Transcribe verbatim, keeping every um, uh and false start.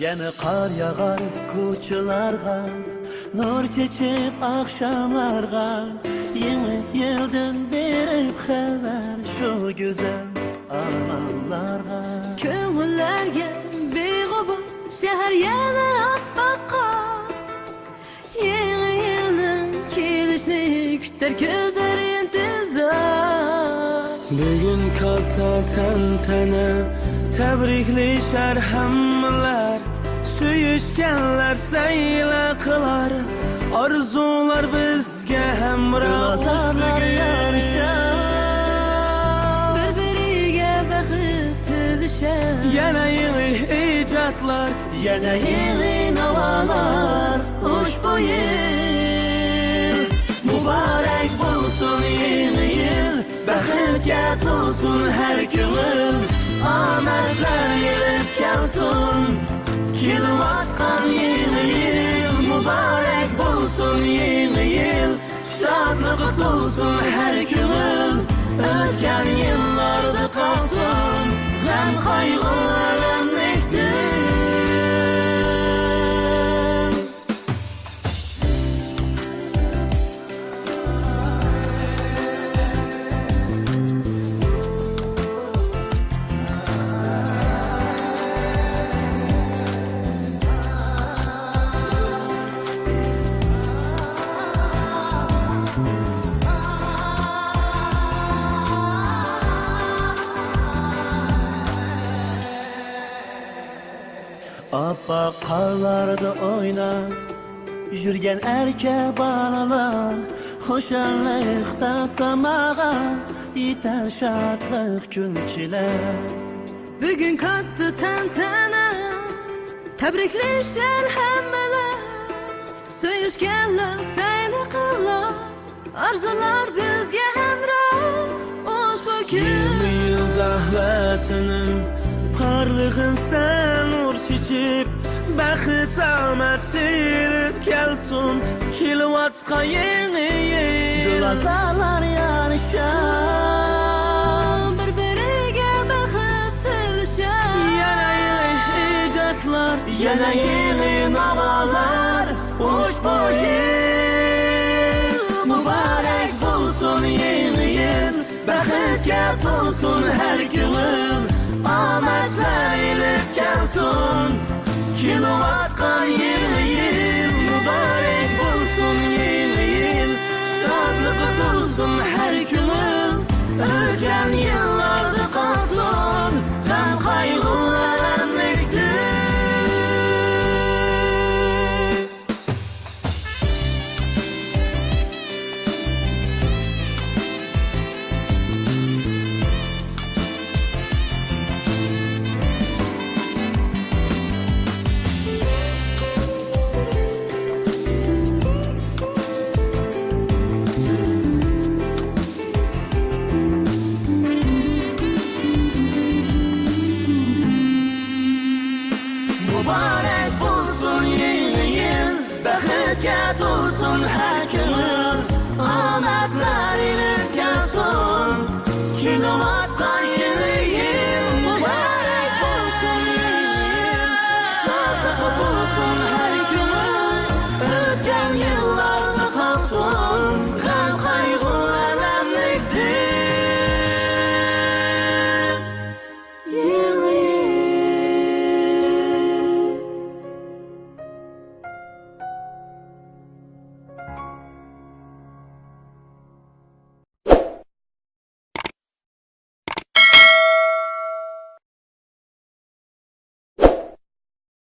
يەنە قار ياغار كوچىلارغا، نۇر چېچىپ ئاخشاملارغا، يېڭى يىلدىن بېرىپ خەۋەر شۇ گۈزەل ئالاملارغا. كۆڭۈللەرگە بىغۇبار شەھەر يەنە ئاپئاق قار. يېڭى يىلنىڭ كېلىشىنى كۈتەر كۆزلەر ئىنتىزار. بۈگۈن كاتتا تەنتەنە، تەبرىكلىشەر ھەممىلەر، سۆيۈشكەنلەر سەيلە قىلار، ئارزۇلار بىزگە ھەمراھ بۈگۈن. بىر-بىرىگە بەخت تىلىشەر. يەنە يېڭى ئىجادلار، يەنە يېڭى ناۋالار. ئۇشبۇ يىل مۇبارەك بولسۇن، يېڭى يىل بەختكە تولسۇن ھەر كۆڭۈل، ئامەتلەر يېلىپ كەلسۇن، كېلىۋاتقان يېڭى يىل مۇبارەك بولسۇن، يېڭى يىل شادلىققا تولسۇن ھەر كۆڭۈل، ئۆتكەن يىللاردا قالسۇن غەم قايغۇ ئەلەملىكتىن. ئاپئاق قارلاردا ئويناپ يۈرگەن ئەركە بالىلار، خۇشاللىقتا ساماغا يېتەر شادلىق كۈلكىلەر. بۈگۈن كاتتا تەنتەنە، تەبرىكلىشەر ھەممىلەر، سۆيۈشكەنلەر سەيلە قىلار. ئارزۇلار بىزگە ھەمراھ ئۇشبۇ كۈن. يېڭى يىل زەھمىتىنىڭ پارلىغىن سەن نۇر چېچىپ، بەخت ئامەت سېلىپ كەلسۇن، كېلىۋاتقان يېڭى يىل. دىلئازالار يارىشار، بىر-بىرىگە بەخت تىلىشار. يەنە يېڭى ئىجادلار، يەنە يېڭى ناۋالار. ئۇشبۇ يىل مۇبارەك بولسۇن، يېڭى يىل بەختكە تولسۇن ھەر كۆڭۈل، ئامەتلەر ئېلىپ كەلسۇن. كېلىۋاتقان يېڭى يىل مۇبارەك بولسۇن، يېڭى يىل شادلىققا تولسۇن ھەر كۆڭۈل، ئۆتكەن يىللاردا قالسۇن غەم قايغۇ ئەلەملىكتىن. مۇبارەك بولسۇن يېڭى يىل، بەختكە تولسۇن ھەر